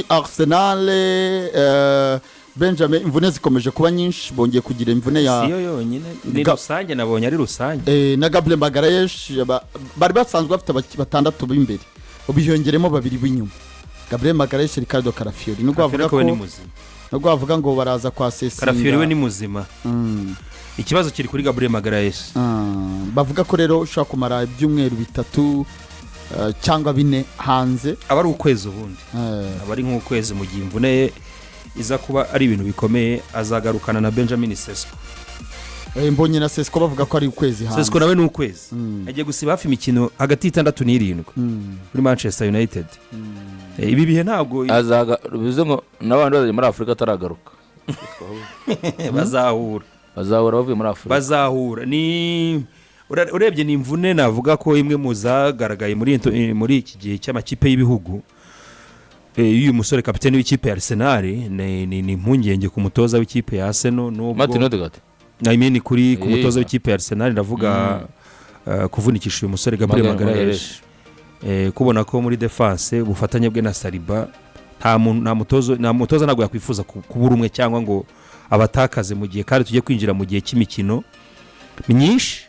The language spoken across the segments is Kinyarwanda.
Arsenal, Benjamin, imvune zikomeje kuba nyinshi, bongeye kugira imvune ya Si yo yonyine, ni rusange, nabonye ari rusange. Na Gabriel Magalhaes, bari basanzwe bafite batandatu b'imbere, biyongeremo babiri b'inyuma, Gabriel Magalhaes, Riccardo Calafiori, nubwo bavuga Calafiori ko we ni muzima. Nubwo bavuga ngo baraza kwa sesinga. Calafiori we ni muzima. Ikibazo kiri kuri Gabriel Magalhaes. Bavuga ko rero ushobora kumara ibyumweru 3 cyangwa 4 hanze. Aba ari ukwezi ubundi. Aba ari nk'ukwezi mu gihe imvune ye iza kuba ari ibintu bikomeye, azagarukana na Benjamin Sesko. Mbonye na Sesko bavuga ko ari ukwezi hanze. Sesko nawe ni ukwezi, agiye gusiba hafi imikino hagati y'itandatu n'irindwi kuri Manchester United. Ibi bihe ntabwo Azaga bivuze ngo n'abandi bazajya muri Afurika ataragaruka. Bazahura. Bazahura bavuye muri Afurika. Bazahura. Ni urebye ni imvune navuga ko imwe mu zagaragaye muri iki gihe cy'amakipe y'ibihugu. Y'uyu musore kapiteni w'ikipe ya Arsenal ni impungenge ku mutoza w'ikipe ya Arsenal nubwo Martin Odegaard. I mean kuri ku mutoza w'ikipe ya Arsenal ndavuga, kuvunikisha uyu musore Gabriel Magalhaes. Kubona ko muri defense ubufatanye bwe na Saliba, nta mutoza ntabwo yakwifuza kubura umwe cyangwa ngo abatakaze mu gihe kandi tugiye kwinjira mu gihe cy'imikino myinshi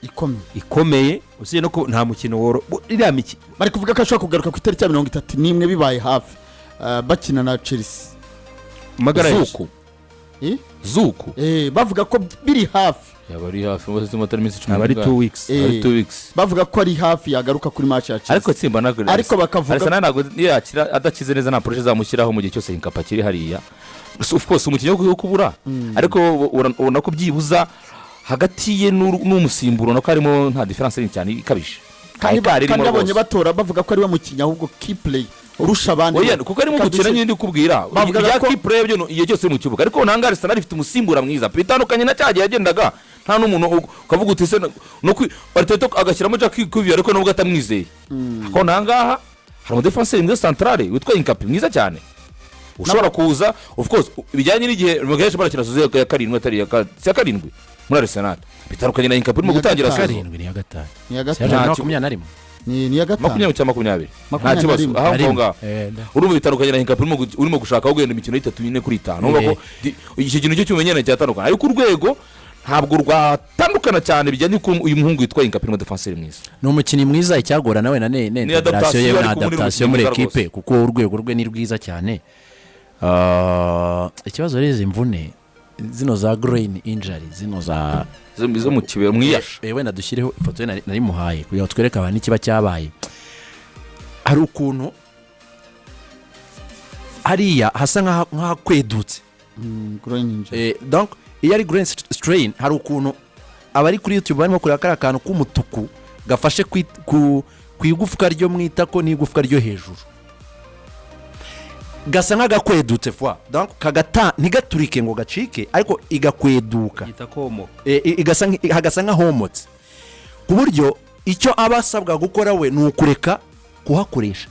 ikomeye. Ikomeye, usibye no ko nta mukino woro iriya mikino. Bari kuvuga ko ashobora kugaruka ku itariki ya 31 bibaye hafi, bakina na Chelsea. Magalhaes. Zuku. Eh? Zuku. Bavuga ko biri hafi. Yaba ari hafi ngo se atari iminsi 10 Aba ari n'ingahe? 2 weeks. Ari 2 weeks. Bavuga ko ari hafi yagaruka kuri match ya Chelsea. Ariko tsimba ntabwo Ariko bakavuga Arsenal ntabwo niyo yakira adakize neza, nta pressure izamushyiraho mu gihe cyose Hincapié akiri hariya. So, of course umukinnyi wo kubura, ariko ubona ko byibuza hagati ye n'umusimburo ubona ko harimo nta différence nini cyane ikabije. Kandi Nta écart irimo kandi babonye rwose. batora bavuga ko ari we mukinnyi ahubwo key player urusha abandi. Oya, kuko arimo gukina nyine ndi kubwira Bavugaga ibya ko key player byo igihe cyose uri mu kibuga, ariko nanga Arsenal ifite umusimbura mwiza, bitandukanye na cya gihe yagendaga nta n'umuntu ukavuga uti se no Arteta agashyiramo Jack Kiwior ariko nubwo atamwizeye, ariko nangaha hari umudefanseri mwiza centrale witwa Hincapié, mwiza cyane, ushobora kuza. Of course bijyanye n'igihe Magalhaes barakina saison ya karindwi, atari si ya karindwi muri Arsenal, bitandukanye na Hincapié urimo Ni iya gutangira gatanu. saison. Karindwi, ni iya gatanu. Ni iya Serge gatanu. Ntacyo. 21. Ni iya gatanu. 20 cyangwa 20, nta 21. kibazo aho ngaho ngaho. Urumva bitandukanye na Hincapié urimo gushaka aho guhenda imikino itatu, ine kuri itanu. Urumva ko iki kintu cyo cy'umenyerane cyatandukana, ariko urwego ntabwo rwatandukana cyane bijyanye n'uko uyu muhungu witwa Hincapié ni umudefanseri mwiza. Ni umukinnyi mwiza, icyagora nawe na ne Ni integration ye adaptation, na ariko ubundi ni adaptation muri umukinnyi mwiza. ekipe, kuko urwego rwe ni rwiza cyane. Ikibazo rero izi mvune zino za groin injury, zino za zo mu kibero mwiyasha. Wenda dushyireho ifoto ye narimuhaye kugira ngo twereke abantu ikiba cyabaye. Hari ukuntu hariya hasa nk'ahakwedutse. Groin injury. Donc iyo ari groin strain, hari ukuntu abari kuri YouTube barimo kureba kariya kantu k'umutuku gafashe ku igufwa ryo mu itako n'igufwa ryo hejuru, gasa nk'agakwedutse fwa, donc kagata ntigaturike ngo gacike, ariko igakweduka. Yita komoka. Hagasa nk'ahomotse, ku buryo icyo aba asabwa gukora we ni ukureka kuhakoresha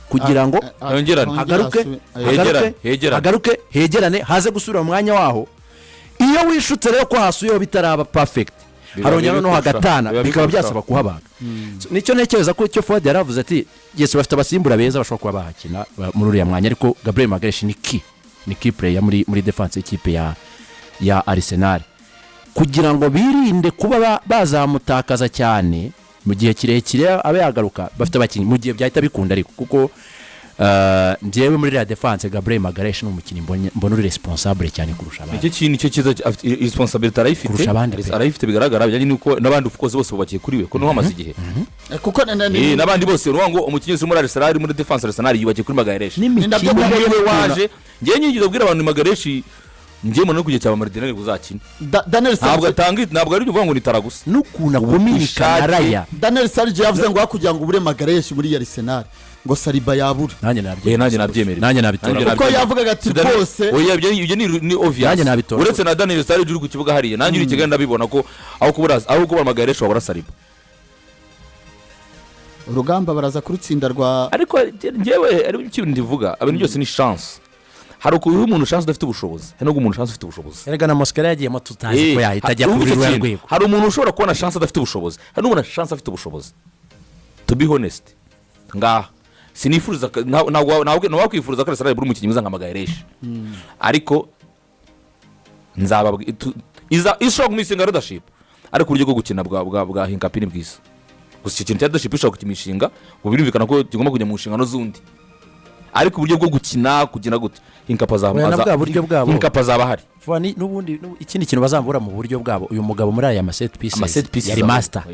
kugira ngo Yongerane. agaruke Hegerane, agaruke hegerane. Agaruke hegerane, haze gusubira mu mwanya waho. Iyo wishutse rero ko hasuyeho bitaraba perfect, Biba harongera bibi noneho kurushaho. hagatana, Biba bibi bikaba kurushaho. byasaba kuhabaga. So, nicyo ntekereza ko icyo Fuad yaravuze ati yes, bafite abasimbura beza bashobora kuba bahakina muri uriya mwanya, ariko Gabriel Magalhaes ni key player muri defense y'ikipe ya Arsenal, kugira ngo birinde kuba bazamutakaza cyane mu gihe kirekire abe yagaruka bafite abakinnyi mu gihe byahita bikunda. Ariko kuko njyewe muri iriya defense Gabriel Magalhaes ni umukinnyi mbona uri responsable cyane kurusha abandi. Nicyo kintu nicyo cyiza, afite responsibility, arayifite. Kurusha abandi pe. Arayifite bigaragara, bijyanye n'uko n'abandi of course bose bubakiye kuri we, ko niho hamaze igihe. Kuko N'abandi bose, uruvuga ngo umukinnyi wese muri Arsenal, muri defense Arsenal yubakiye kuri Magalhaes. Ni nabyo Niwe Kuko waje, ngewe nyigeze kubwira abantu Magalhaes, ngewe mbona no ku gihe cya Martinelli uzakina. Daniel Ntabwo Sarge atanga, ntabwo ari ukuvuga ngo ni tara gusa. N'ukuntu akominika na Raya. Daniel Sturridge yavuze ngo hakugira ngo ubure Magalhaes muri Arsenal, ngo Saliba yabura. Nanjye nabyemera. Nanjye nabyemera. Nanjye nabitora. Nanjye Kuko nabyemera. yavugaga ati Si Daniel- rwose Oya, ibyo ni obvious. Nanjye nabitora. Uretse na Daniel Sturridge uri ku kibuga hariya, nanjye uri i Kigali ndabibona ko aho kubura Magalhaes wabura Saliba. Urugamba baraza kurutsinda rwa Ariko njyewe ari ikintu ndivuga, ibintu byose ni chance. Hari ukuha umuntu chance udafite ubushobozi, hari no guha umuntu chance ufite ubushobozi. Erega na Mosquera yagiyemo tutazi ko yahita ajya Urumva kuri icyo ruriya kintu? rwego. Hari umuntu ushobora kubona chance adafite ubushobozi, hari n'ubona chance afite ubushobozi. To be honest, ngaha Sinifuriza ntabwo wakwifuza ko Arsenal ibura umukinnyi mwiza nka Magalhães, ariko ishobora kumishinga leadership, ariko uburyo bwo gukina bwa Hincapie ni bwiza. Gusa icyo kintu cya leadership ishobora kukimishinga, ubu birumvikana ko kigomba kujya mu nshingano z'undi, ariko uburyo bwo gukina kugira gute, Hincapie azaba Oya, na bwa buryo bwabo. Hincapie azaba ahari. Vuba n'ubundi ikindi kintu bazambura mu buryo bwabo, uyu mugabo muri aya ma set pieces Ama set pieces yari master.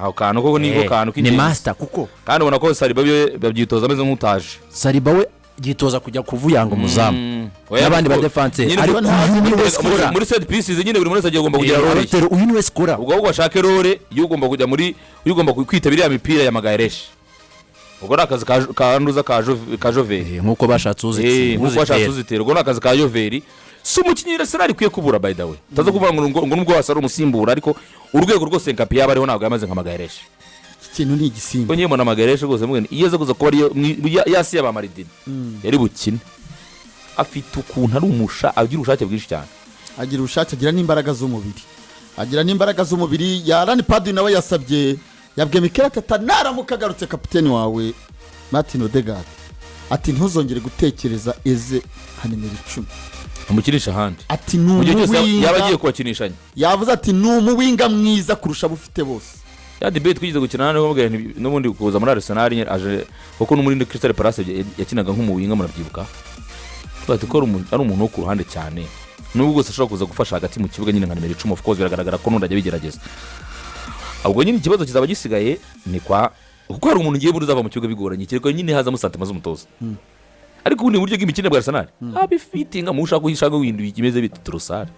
Aho kantu koko niko kantu Ni k'ingenzi. master kuko Kandi ubona ko Saliba byo babyitoza ameze nk'utaje. Saliba we yitoza kujya kuvuyanga umuzamu Oya, n'abandi ariko ba défenseur, nyine ariko uyu ni we scorer. Muri set pieces nyine buri wese agiye agomba kugira role ye. Abatera, uyu ni we scorer. Ubwo ahubwo bashake role y'ugomba kujya muri, y'ugomba kwitabira iriya mipira ya Magalhães. Ubwo ni akazi ka Nduza, ka Joveri. Nk'uko bashatse Nk'uko bashatse uzitera. uzitera. Ubwo ni akazi ka Joveri. Si umukinnyi Arsenal ikwiye kubura, by the way. Utaza kuvuga ngo nubwo wasa ari umusimbura, ariko urwego rwose Hincapie yaba ariho ntabwo yamaze nka Magalhães. Iki kintu ni igisimba. Ko ngiye mbona Magalhães rwose mubwira, iyo aza kuza kuba ariyo yasi yaba Maldini yari bukine. Afite ukuntu ari umusha, agira ubushake bwinshi cyane. Agira ubushake, agira n'imbaraga z'umubiri, agira n'imbaraga z'umubiri. Alan Pardew nawe yasabye, yabwiye Mikel Arteta, naramuka agarutse kapiteni wawe Martin Odegaard, ati ntuzongere gutekereza Eze nka nimero 10. Amukinisha ahandi. Ati ni Mu gihe cyose yaba agiye umuwinger. kubakinishanya. Yavuze ati ni umuwinger mwiza kurusha abo ufite bose. Ya debate twigeze gukina hano, bamubwira nti n'ubundi kuza muri Arsenal nyine aje kuko no muri Crystal Palace yakinaga nk'umuwinger, murabyibuka. Tuba ko ari umuntu wo ku ruhande cyane, nubwo gusa ashobora kuza gufasha hagati mu kibuga nyine nka nimero 10. Of course biragaragara ko n'undi ajya abigerageza. Ubwo nyine ikibazo kizaba gisigaye ni kwa kuko hari umuntu ugiye buri uzava mu kibuga bigoranye, kereka nyine hazamo sentiments z'umutoza. Ariko ubundi buryo bw'imikinire bwa Arsenal abifitinga mu ushaka ushaka guhindura ikimeze bita Trossard.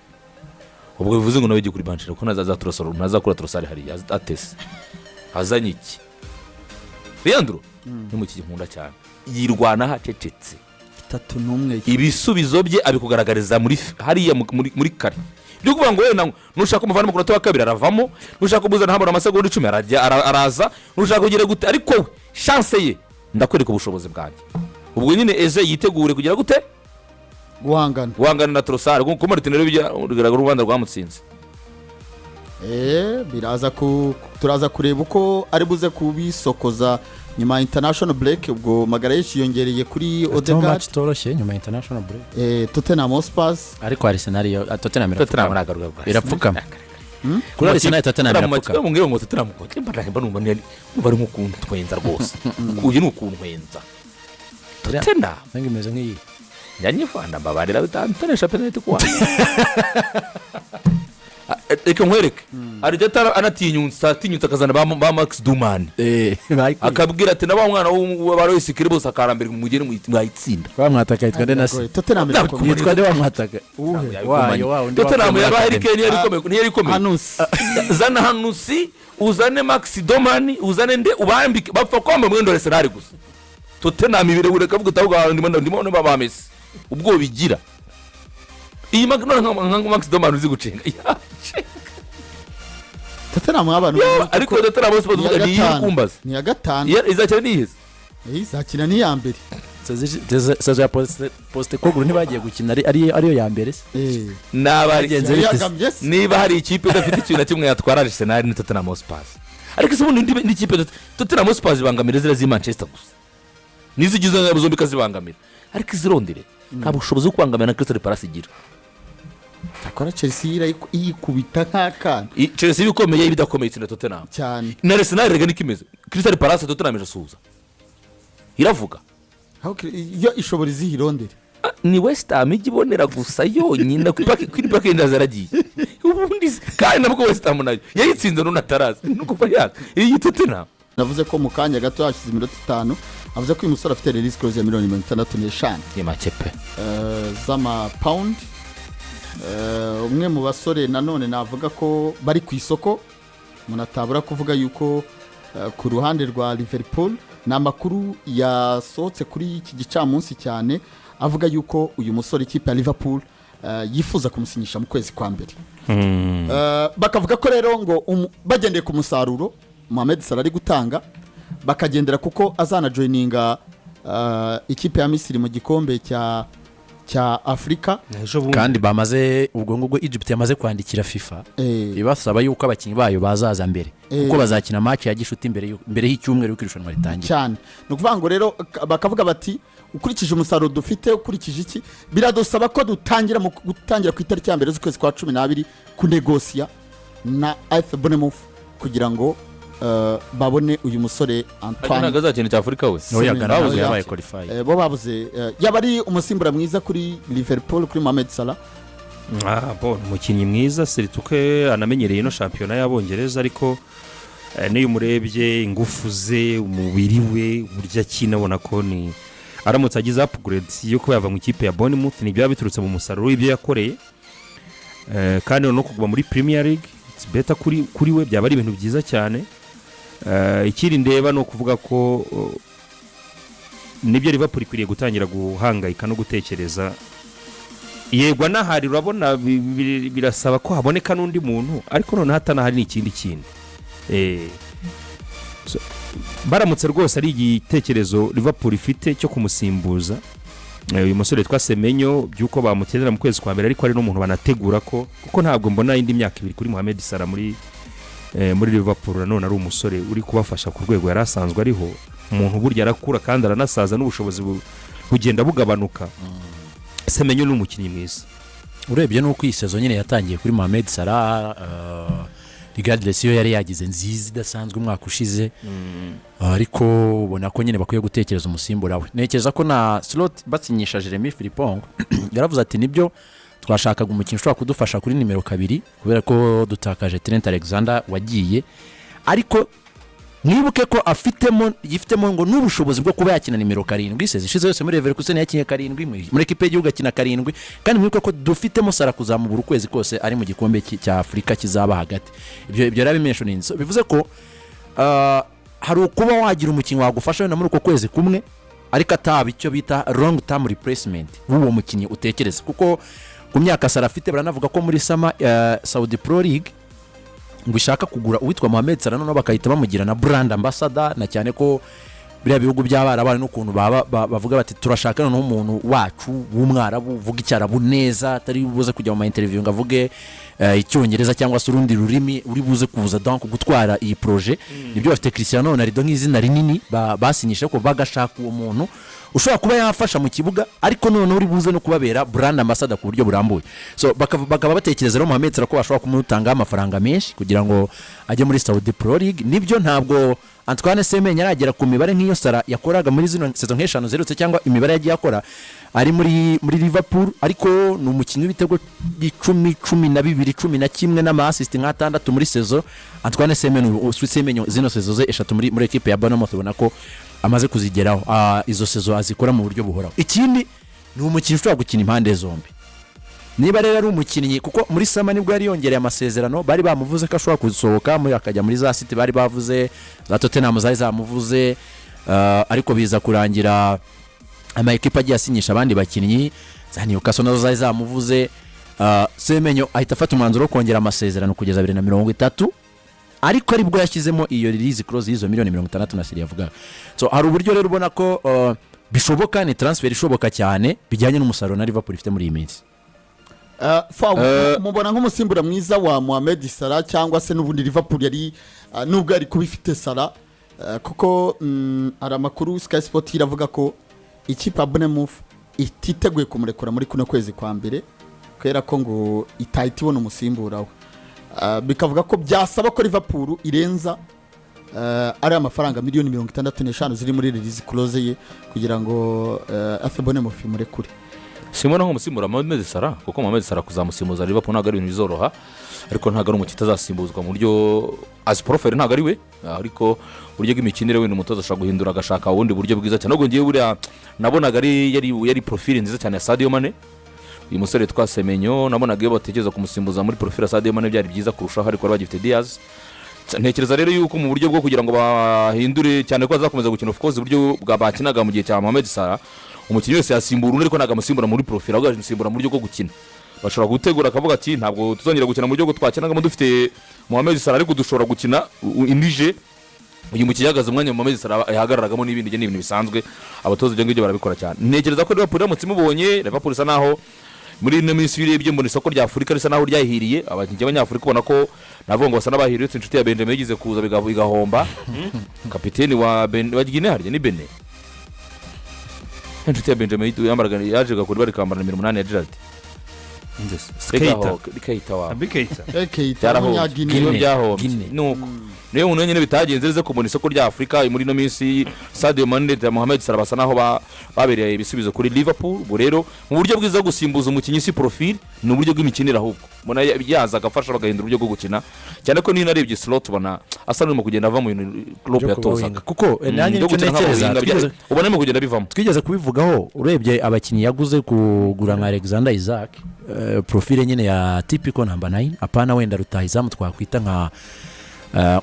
Ubwo bivuze ngo nawe ujye kuri bench, kuko ntazaza Trossard, ntazakura Trossard hariya atese azanye iki. Leandro ni umukinnyi nkunda cyane, yirwanaho acecetse. 31. Ibisubizo bye abikugaragariza muri hariya muri kare byo kuvuga ngo wenda nushaka umuvana mu munota wa kabiri aravamo, nushaka umuzana habura amasegonda 10 arajya araza, nushaka kugira gute, ariko we chance ye ndakwereka ubushobozi bwanjye. Ubwo nyine Eze yitegure kugira gute? Guhangana. Guhangana na Trossard, kuko Martin rero bijya bigaragara urubanza rwamutsinze. Biraza ku turaza kureba uko ari buze kubisokoza nyuma ya international break. Ubwo Magalhães yiyongereye kuri Afitemo Odegaard. match itoroshye nyuma ya international break. Tottenham Hotspur. Ariko Arsenal yo, Tottenham Tottenham irapfukama. Nagaruka. Irapfukama kuri Arsenal, Tottenham irapfukama. Mubwire ngo Tottenham ko mba numva numva ari nk'ukuntu rwose, uyu ni ukuntwenza Tottenham. Nange imeze nk'iyi. Nyanyifanda mbabarira bitantonesha penalty kuwa. Reka nkwereke, Arteta anatinyutse, atinyutse akazana ba Max Dowman, akabwira ati na wa mwana wa Lewis Skelly bose akarambira mugeni mwayitsinda. Bamwataka yitwa nde nasi? Tottenham irakomeye. Yitwa nde wamwataka wayo wa undi? Tottenham Wavuye muri yaba Harry academy. Kane yari ikomeye, ntiyari ikomeye? Hanusi. Zana Hanusi, uzane Max Dowman, uzane nde, ubambike bapfa kwamba umwenda wa Arsenal gusa. Tottenham ibirebure kavuga utavuga ndimo ndimo ba Messi ubwo bigira iyi none nka Max Dowman uzi gucenga. Tottenham abantu Ariko Tottenham bose ni bavuga iya ni iyi gatanu. kumbaza. Ni iya gatanu. Izakina niyihe? Izakina n'iya mbere. Saison ya Postecoglou ntibagiye gukina ariyo ya mbere se? N'abari Byagenze bite se? Yagambye se? Niba hari ikipe idafite ikintu na kimwe yatwara Arsenal ni Tottenham Hotspur. Ariko se ubundi indi kipe, Tottenham Hotspur zibangamira ziriya z'i Manchester gusa, nizo igize zombi ikazibangamira, ariko izirondere nta bushobozi bwo kubangamira na Crystal Palace igira. Cyakora Chelsea iyikubita nk'akana. Chelsea iba ikomeye, iba idakomeye itsinda Tottenham. Cyane. Na Arsenal rega niko imeze. Crystal Palace Tottenham irasuhuza iravuga. Iyo ishobora iziha irondere. Ah, ni West Ham ijya ibonera gusa yonyine kuri pake inda zaragiye ubundi kandi nabwo West Ham nayo yayitsinze none atarazi nuko yaza iyi Tottenham. Navuze ko mu kanya gato hashize iminota 5 avuze ko uyu musore afite release clause ya miliyoni 65 Ni make pe. Z'amapawundi. Umwe mu basore nanone navuga ko bari ku isoko, umuntu atabura kuvuga yuko ku ruhande rwa Liverpool ni amakuru yasohotse kuri iki gicamunsi cyane avuga yuko uyu musore ikipe ya Liverpool yifuza kumusinyisha mu kwezi kwa mbere. Bakavuga ko rero ngo bagendeye ku musaruro Mohamed Salah ari gutanga, bakagendera kuko azanajoininga ikipe ya Misiri mu gikombe cya cya Afurika. Ejo bundi. Kandi bamaze, ubwo ngubwo Egypt yamaze kwandikira FIFA ibasaba yuko abakinnyi bayo bazaza mbere, kuko bazakina match ya gishuti mbere y'icyumweru y'uko irushanwa ritangira. Cyane. Ni ukuvuga ngo rero bakavuga bati: "Ukurikije umusaruro dufite, ukurikije iki, biradusaba ko dutangira mu gutangira ku itariki ya 1 z'ukwezi kwa 12 kunegosiya na AFC Bournemouth kugira ngo babone uyu musore Antoine." Ntabwo azakina cya Afurika we. Oya, Ghana ntabwo Oya. yabaye qualified. Bo babuze, yaba ari umusimbura mwiza kuri Liverpool, kuri Mohamed Salah. Ah, bon, umukinnyi mwiza, surtout ko anamenyereye ino shampiyona y'Abongereza, ariko n'iyo umurebye ingufu ze, umubiri we, uburyo akina, abona ko ni aramutse agize upgrade yo kuba yava mu ikipe ya Bournemouth, ni byaba biturutse mu musaruro w'ibyo yakoreye. Kandi no kuguma muri Premier League it's better kuri we, byaba ari ibintu byiza cyane. Ikindi ndeba ni ukuvuga ko nibyo, Liverpool ikwiriye gutangira guhangayika no gutekereza. Yego, anahari urabona birasaba ko haboneka n'undi muntu, ariko noneho atanahari ni ikindi kintu. So, baramutse rwose ari igitekerezo Liverpool ifite cyo kumusimbuza uyu musore witwa Semenyo, by'uko bamukenera mu kwezi kwa mbere, ariko ari n'umuntu banategura ko, kuko ntabwo mbona indi myaka 2 kuri Mohamed Salah muri Liverpool. Nanone ari umusore uri kubafasha ku rwego yari asanzwe ariho. Umuntu burya arakura kandi aranasaza, n'ubushobozi bugenda bugabanuka. Semenyo ni umukinnyi mwiza. Urebye n'uko iyi saison nyine yatangiye kuri Mohamed Salah, regardless iyo yari yagize nziza idasanzwe umwaka ushize, ariko ubona ko nyine bakwiye gutekereza umusimbura we. Ntekereza ko na Slot basinyisha Jeremy Frimpong yaravuze ati: "Nibyo, twashakaga umukinnyi ushobora kudufasha kuri nimero 2 kubera ko dutakaje Trent Alexander wagiye, ariko mwibuke ko afitemo, yifitemo ngo n'ubushobozi bwo kuba yakina nimero 7." Saison ishize yose muri Leverkusen yakinye 7, muri ekipe y'igihugu akina 7. Kandi mwibuke ko dufitemo Salah kuzamubura ukwezi kose ari mu gikombe cya Afurika kizaba hagati. Ibyo yarabimentioninze. So, bivuze ko hari ukuba wagira umukinnyi wagufasha wenda muri uko kwezi kumwe, ariko ataba icyo bita long term replacement w'uwo mukinnyi utekereza, kuko ku myaka Salah afite, baranavuga ko muri summer Saudi Pro League ngo ishaka kugura uwitwa Mohamed Salah, noneho bagahita bamugira na brand ambassador, na cyane ko biriya bihugu by'Abarabu hari n'ukuntu baba bavuga bati: "Turashaka noneho umuntu wacu w'Umwarabu uvuga Icyarabu neza, atari buze kujya mu ma interview ngo avuge Icyongereza cyangwa se urundi rurimi, uri buze kuza donc gutwara iyi projet." Nibyo, bafite Cristiano Ronaldo nk'izina rinini basinyisha, ariko bagashaka uwo muntu ushobora kuba yafasha mu kibuga, ariko noneho uri buze no kubabera brand ambassador ku buryo burambuye. So bakaba batekereza rero Mohamed Salah ko bashobora kumutangaho amafaranga menshi kugira ngo ajye muri Saudi Pro League. Nibyo, ntabwo Antoine Semenyo aragera ku mibare nk'iyo Salah yakoraga muri zino saison nk'eshanu ziherutse, cyangwa imibare yagiye akora ari muri Liverpool, ariko ni umukinnyi w'ibitego 10, 12, 11 n'ama assist nk'atandatu muri saison. Antoine Semenyo zino saison ze eshatu muri ekipe ya Bournemouth, ubona ko amaze kuzigeraho. Izo saison azikora mu buryo buhoraho. Ikindi, ni umukinnyi ushobora gukina impande zombi. Niba rero ari umukinnyi, kuko muri summer nibwo yari yongereye amasezerano, bari bamuvuze ko ashobora gusohoka akajya muri za City, bari bavuze za Tottenham zari zamuvuze, ariko biza kurangira ama ekipa agiye asinyisha abandi bakinnyi, za Newcastle nazo zari zamuvuze. Semenyo ahita afata umwanzuro wo kongera amasezerano kugeza 2030, ariko aribwo yashyizemo iyo release clause y'izo miliyoni 60 na siri yavugaga. So hari uburyo rero ubona ko bishoboka, ni transfer ishoboka cyane bijyanye n'umusaruro na Liverpool ifite muri iyi minsi. Fawu, mubona nk'umusimbura mwiza wa Mohamed Salah, cyangwa se n'ubundi Liverpool yari nubwo yari kuba ifite Salah, kuko hari amakuru Sky Sport iravuga ko ikipe ya Bournemouth ititeguye kumurekura muri kuno kwezi kwa mbere, kubera ko ngo itahita ibona umusimbura we. Bikavuga ko byasaba ko Liverpool irenza ari amafaranga miliyoni 65 ziri muri release clause ye kugira ngo AFC Bournemouth imurekure. Simbona nk'umusimbura Mohamed Salah, kuko Mohamed Salah kuzamusimbuza Liverpool ntabwo ari ibintu bizoroha, ariko ntabwo ari umukinnyi utazasimbuzwa mu buryo as profile, ntabwo ari we, ariko uburyo bw'imikinire wenda umutoza ashobora guhindura agashaka ubundi buryo bwiza cyane. Ahubwo ngewe buriya nabonaga ari yari profile nziza cyane ya Sadio Mane. Uyu musore witwa Semenyo nabonaga iyo batekereza kumusimbuza muri profile ya Sadio Mane byari byiza kurushaho, ariko bari bagifite Diaz. Ntekereza rero yuko mu buryo bwo kugira ngo bahindure cyane ko bazakomeza gukina, of course, uburyo bwa bakinaga mu gihe cya Mohamed Salah, umukinnyi wese yasimbura undi, ariko ntabwo amusimbura muri profile, ahubwo amusimbura mu buryo bwo gukina. Bashobora gutegura akavuga ati: "Ntabwo tuzongera gukina mu buryo bwo twakinagamo dufite Mohamed Salah, ariko dushobora gukina indi jeu." Uyu mukinnyi yahagaze umwanya mu mezi yahagararagamo n'ibindi, ibyo ni ibintu bisanzwe, abatoza ibyo ngibyo barabikora cyane. Ntekereza ko Liverpool iramutse imubonye, Liverpool isa naho muri ino minsi, iyo urebye mbona isoko rya Afurika risa naho ryahiriye abakinnyi b'Abanyafurika, ubona ko navuga ngo basa n'abahiriye, uretse inshuti ya Benjamin yigeze kuza bigahomba, kapiteni wa Guinea, harya ni Benin, inshuti ya Benjamin yambaraga, yaje gakora bari kwambara nimero 8 ya Gerrard. Keita. Keita wawe. Naby Keita. Keita. Byarahombye. Umunyagine. Niyo byahombye. Guinea. Nuko niyo muntu wenyine bitagenze neza kubona isoko rya Afurika muri ino minsi. Sadio Mane na Mohamed Salah basa naho babereye ibisubizo kuri Liverpool. Ubu rero mu buryo bwiza bwo gusimbuza umukinnyi si profil, ni uburyo bw'imikinire, ahubwo mbona yaza agafasha bagahindura uburyo bwo gukina, cyane ko niyo narebye Slot ubona asa n'urimo kugenda ava mu bintu Klopp Byo kuba yatozaga. winger. Kuko nanjye Byo nicyo gukina ntekereza. nk'aba winger ubona arimo kugenda bivamo. Twigeze kubivugaho, urebye abakinnyi yaguze, kugura nka Alexander Isak, profile nyine ya typical number 9, apana wenda rutahizamu twakwita nka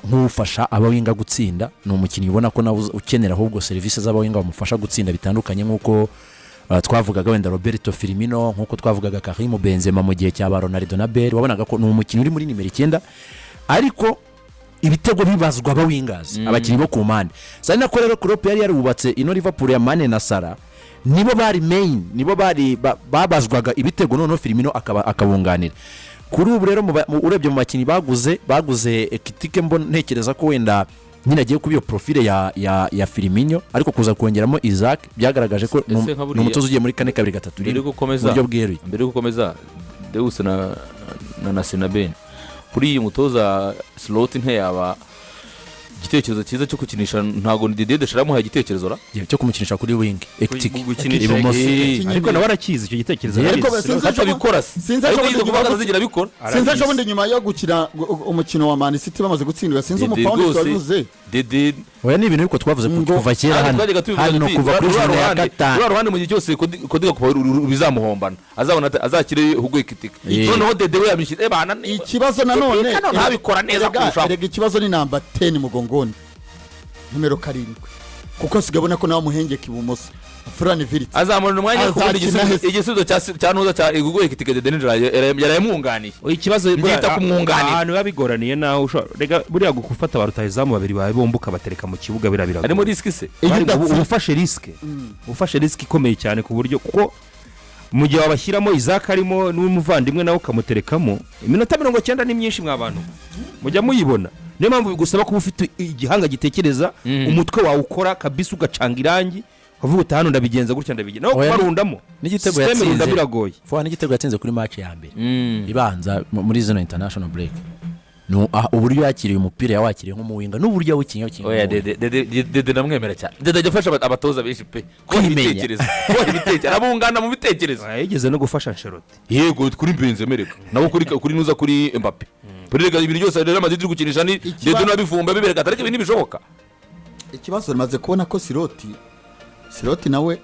nk'ufasha aba winger gutsinda. Ni umukinnyi ubona ko nawe ukenera ahubwo serivisi z'aba winger bamufasha gutsinda, bitandukanye nk'uko twavugaga wenda Roberto Firmino, nk'uko twavugaga Karim Benzema mu gihe cya ba Ronaldo na Bale. Wabonaga ko ni umukinnyi uri muri nimero 9, ariko ibitego bibazwa aba wingers, abakinnyi bo ku mpande. Sari nako rero Klopp yari yarubatse ino Liverpool ya Mane na Salah, nibo bari main, nibo bari babazwaga ibitego, noneho Firmino akaba akabunganira. Kuri ubu rero urebye mu bakinnyi baguze Ekitike, mbona ntekereza ko wenda nyine agiye kuba iyo profile ya Firmino, ariko kuza kongeramo Isak byagaragaje ko Ese nka ni umutoza ugiye muri 4-2-3 Mbere rimwe yuko ukomeza, mu buryo bweruye. Mbere yuko ukomeza, Deus na Sinaben, kuri iyi mutoza Slot ntiyaba igitekerezo cyiza cyo gukinisha? Ntabwo Didier Deschamps yamuhaye igitekerezo ra? Cyo kumukinisha kuri wing Ekitike Gukinisha ibumoso. Ekitike. Ariko nawe arakizi icyo gitekerezo. Ariko arakizi. sinzi ejo Atabikora se? Sinzi Ariko ejo yize bundi kuvuga nyuma atazigera abikora. Sinzi ejo bundi nyuma yo gukina umukino wa Man City bamaze gutsindwa, sinzi Dede umupawundi rwose, wabivuze. Dede. Oya, ni ibintu ariko twavuze kuva kera Hano hano twajyaga tubivuga hano tuti, kuva kuri ruriya journée ya 5. Ruriya ruhande mu gihe cyose Cody Gakpo bizamuhombana, azabona azakire Hugo Ekitike. Noneho Dede we yamishyize bana Ikibazo nanone Kano ntabikora neza kurushaho. Erega ikibazo ni namba 10 mugongoni, nimero 7, kuko asigaye abona ko nawe amuhengeka ibumoso Florian Wirtz. Azamurana umwanya wo kubona Azakina igisubizo. hese. Igisubizo cya ntuza cya Hugo Ekitike, Dede nijoro yarayamwunganiye. Oya, ikibazo Mbyita kumwunganira. Ahantu biba bigoraniye naho ushobora rega buriya gufata ba rutahizamu babiri bawe bombi ukabatereka mu kibuga biriya biragoye. Harimo risque se? Iyo Uba ufashe risque, ufashe risque ikomeye cyane, ku buryo kuko mu gihe wabashyiramo Isak arimo n'umuvandimwe nawe ukamuterekamo, iminota 90 ni myinshi mwa bantu, mujya muyibona. Niyo mpamvu bigusaba kuba ufite igihanga gitekereza, umutwe wawe ukora kabisa, ugacanga irangi ukavuga uti hano ndabigenza gutya, ndabigenza nawe Oya, kubarundamo n'igitego système yatsinze. runda biragoye. Fuwa n'igitego yatsinze kuri match ya mbere ibanza muri zino international break. Uburyo yakiriye umupira, yawakiriye nk'umu winger, n'uburyo yawukinnye Oya, nk'umu winger. Dede, Dede, Dede ndamwemera cyane. Dede ajya afasha abatoza benshi pe kubaha Kwimenya. ibitekerezo, kubaha ibitekerezo, arabungana mu bitekerezo. Oya, yigeze no gufasha Ancelotti. Yego, kuri Benzema, reka nabo kuri nuza, kuri Mbappe, kuri rega ibintu byose Real Madrid iri gukinisha ni Dede nabivumba bibereka atari ibintu bishoboka. Ikibazo rimaze kubona ko Slot nawe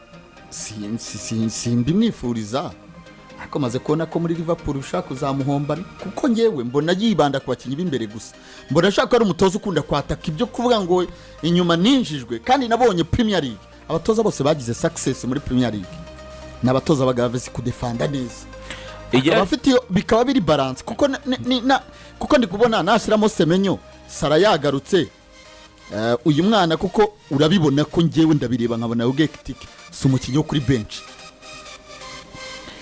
simbimwifuriza, ariko maze kubona ko muri Liverpool ushaka kuzamuhombana, kuko ngewe mbona yibanda ku bakinnyi b'imbere gusa. Mbona ashaka ko ari umutoza ukunda kwataka, ibyo kuvuga ngo inyuma ninjijwe. Kandi nabonye Premier League, abatoza bose bagize success muri Premier League ni abatoza bazi kudefanda neza, akaba afite bikaba biri balance, kuko kuko ndi kubona nashyiramo Semenyo, Salah yagarutse, uyu mwana, kuko urabibona ko ngewe ndabireba nkabona Hugo Ekitike si umukinnyi wo kuri bench,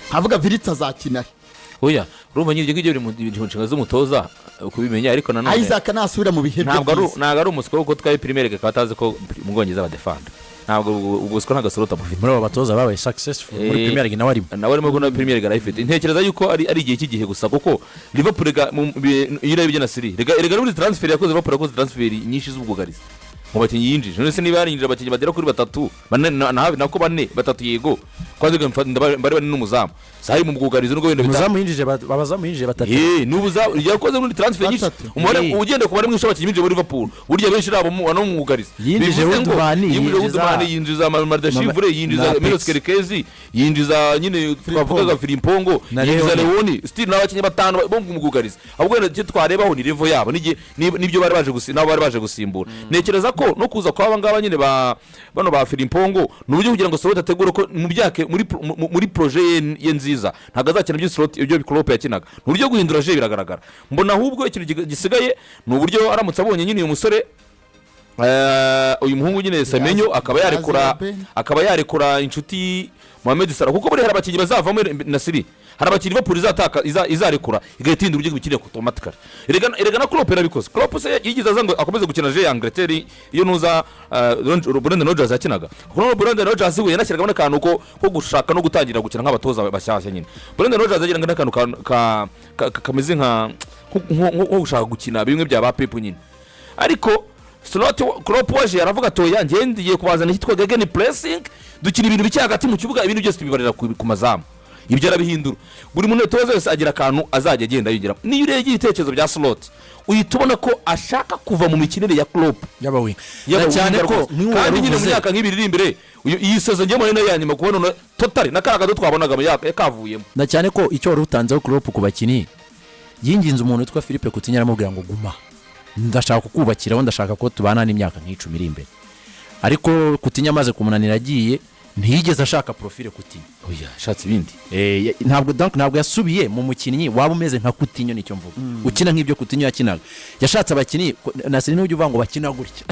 nkavuga Wirtz azakina he? Oya, urumva nyine ibyo ngibyo biri mu nshingano z'umutoza kubimenya, ariko nanone Isak nasubira mu bihe bye ntabwo ari byiza. Ntabwo ari umuswa, kuko twaye Premier League akaba atazi ko mu Bwongereza badefanda. Ntabwo ubwo nta gasorota bufite. Muri abo batoza babaye successful muri Premier League nawe arimo. Nawe arimo kubona Premier League arayifite. Ntekereza yuko ari igihe cy'igihe gusa, kuko Liverpool rega iyo urebye na Siri rega muri transfer yakoze, Liverpool yakoze transfer nyinshi z'ubwugarizi mu bakinnyi yinjije. None se niba yarinjije abakinnyi bagera kuri batatu, bane na hafi nako bane, batatu, yego, kwanza bari bane n'umuzamu sari mu bwugarizi, nubwo wenda Umuzamu yinjije abazamu yinjije batatu. Nubuza yakoze muri transfer nyinshi. Batatu. Umubare ugenda ku bari mwinshi abakinnyi binjiye muri Liverpool, burya benshi nabo no mwugarizi. Yinjije Bivuze ngo Woodman, yinjije yinjiza Woodman, yinjiza Mamardashvili, yinjiza na Milos Apex. Kerkez, yinjiza nyine twavugaga Frimpong, Na yinjiza Leone. Leoni, still n'abakinnyi batanu bo mu bwugarizi. Ahubwo wenda icyo twarebaho ni level yabo n'ibyo bari baje nabo bari baje gusimbura. Ntekereza ko no kuza kw'aba ngaba nyine ba bano ba Frimpong ni uburyo kugira ngo Slot ategure ko mu byake muri projet ye nziza ntabwo azakina ibyo Slot, ibyo Klopp yakinaga, ni uburyo guhindura jeu biragaragara. Mbona ahubwo ikintu gisigaye ni uburyo aramutse abonye nyine uyu musore. Uyu muhungu nyine Semenyo akaba yarekura Yazi akaba yarekura inshuti Mohamed Salah, kuko buriya hari abakinnyi bazavamo na Siri, hari abakinnyi Liverpool izataka izarekura igahita ihindura uburyo bw'imikinire automatically. Erega na Klopp yarabikoze. Klopp se yigeze aza ngo akomeze gukina jeu ya Angleterre iyo nuza Brendan Rodgers yakinaga? Kuko Brendan Rodgers we yanashyiragamo n'akantu ko gushaka no gutangira gukina nk'abatoza bashyashya nyine. Brendan Rodgers yagiraga n'akantu kameze nka nko gushaka gukina bimwe bya ba Pep nyine. Ariko Slot, Klopp waje aravuga ati: "Oya, njye ngiye kubazana icyitwa gegen pressing, dukina ibintu bike hagati mu kibuga, ibintu byose tubibarira ku mazamu." Ibyo arabihindura. Buri muntu wese wese agira akantu azajya agenda yigiramo. Niyo urebye ibitekerezo bya Slot, uhita ubona ko ashaka kuva mu mikinire ya Klopp y'abawinga. y'aba Na cyane winger ko rwose. nk'uwo Kandi wari nyine mu uvuze myaka nk'ibiri iri imbere, iyi saison ngiye mbona ya nyuma kubona totally na ka gato twabonaga yakavuyemo. Na cyane ko icyo wari utanzeho Klopp ku bakinnyi, yinginze umuntu witwa Philippe Coutinho, aramubwira ngo: "Guma, ndashaka kukubakiraho, ndashaka ko tubana n'imyaka nk'icumi iri imbere." Ariko Coutinho amaze kumunanira agiye, ntiyigeze ashaka profile Coutinho. Oya, ashatse ibindi. Ntabwo, donc ntabwo yasubiye mu mukinnyi waba umeze nka Coutinho, nicyo mvuga, ukina nk'ibyo Coutinho yakinaga. Yashatse abakinnyi Nasiri n'ujya uvuga ngo bakina gutya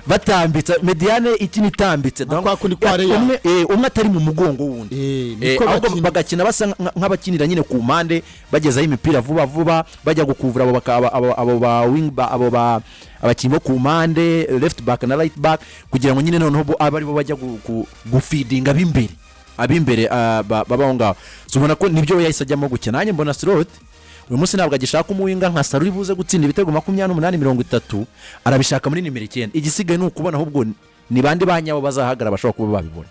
batambitse, médiane ikina itambitse. Nka Donc, kwa kundi kwa Real. umwe atari mu mugongo w'undi. Niko Ahubwo bakina. Bagakina basa nk'abakinira nyine ku mpande, bagezaho imipira vuba vuba, bajya gukuvura abo abo ba wing abo ba abakinnyi bo ku mpande, left back na right back, kugira ngo nyine noneho bo abe aribo bajya gufeedinga ab'imbere baba aho ngaho. So ubona ko nibyo we yahise ajyamo gukina. Nanjye mbona Slot uyu munsi ntabwo agishaka umuwinger nka Salah uri buze gutsinda ibitego 28, 30, arabishaka muri nimero 9. Igisigaye ni ukubona ahubwo ni bande ba nyabo bazahagarara bashobora kuba babibona.